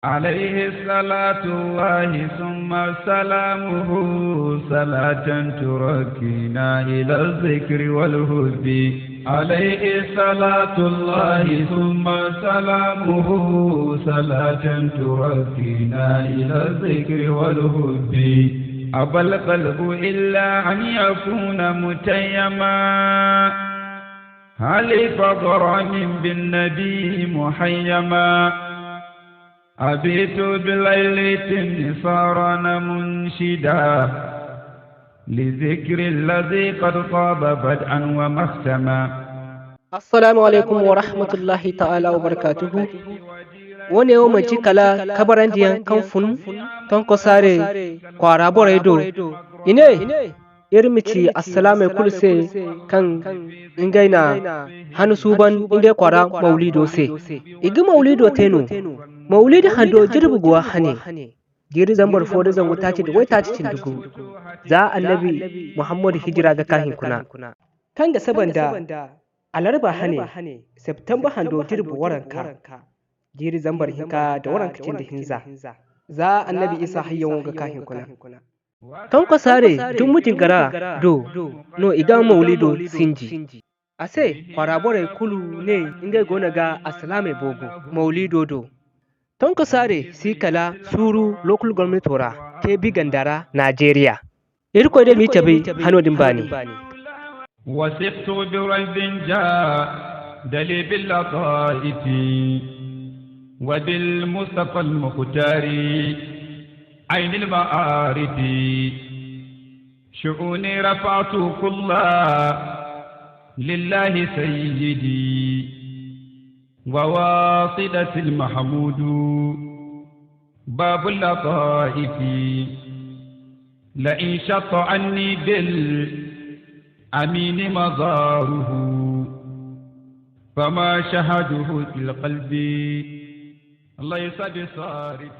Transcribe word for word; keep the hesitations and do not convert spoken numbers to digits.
عليه الصلاة الله ثم سلامه، صلاة ترقينا إلى الذكر والحب. عليه الصلاة الله ثم سلامه، صلاة ترقينا إلى الذكر والحب. أبى القلب إلا أن يكون متيما، هل فغرام بالنبي محيما. أبيت بليلة سهران منشدا، لذكر الذي قد طاب بدءا ومختما. Assalamu alaikum wa rahmatullahi ta'ala wa barakatuhu. Wo-ne wo manti kala kabarandiyaŋ kaŋ fun Tonkosaare kwaara borey do. I ne, iri ma ci assalaamey kulu se kaŋ ngey na han suuban ngey kwaara mawlido se. I ga mawlido te no. Mawlidi hando jirbi guwa hane, jiiri zambar fo da zangu taaci nda waytaaci cindi gu, za Annabi Muhammadu hijira ga ka hinkuna, kaŋ ga saba nda alarba hane, septemba hando jirbi waranka, jiiri zambar hinka nda waranka cindi hinza, za Annabi Isa hayyaŋo ga ka hinkuna. Tonkosaare dumbu jingara do no i ga mawlido sinji. A se, kwaara borey kulu ne ngey goono ga alsilaamey boobo mawlido do. Tonkosaare si kala Suuru lokal gomnato ra, Kebbi ganda ra, Naajeeriya. Irkoy day m'i cabe hano din baani. وثقت برب جاد لي باللطائف، وبالمصطفى المختار عين المعارف. شؤوني رفعت كلها لله سيدي، وواسطة المحمود باب اللطائف. لئن شق عني بالأمين مزاره، فما شهده في القلب ليس بصارف.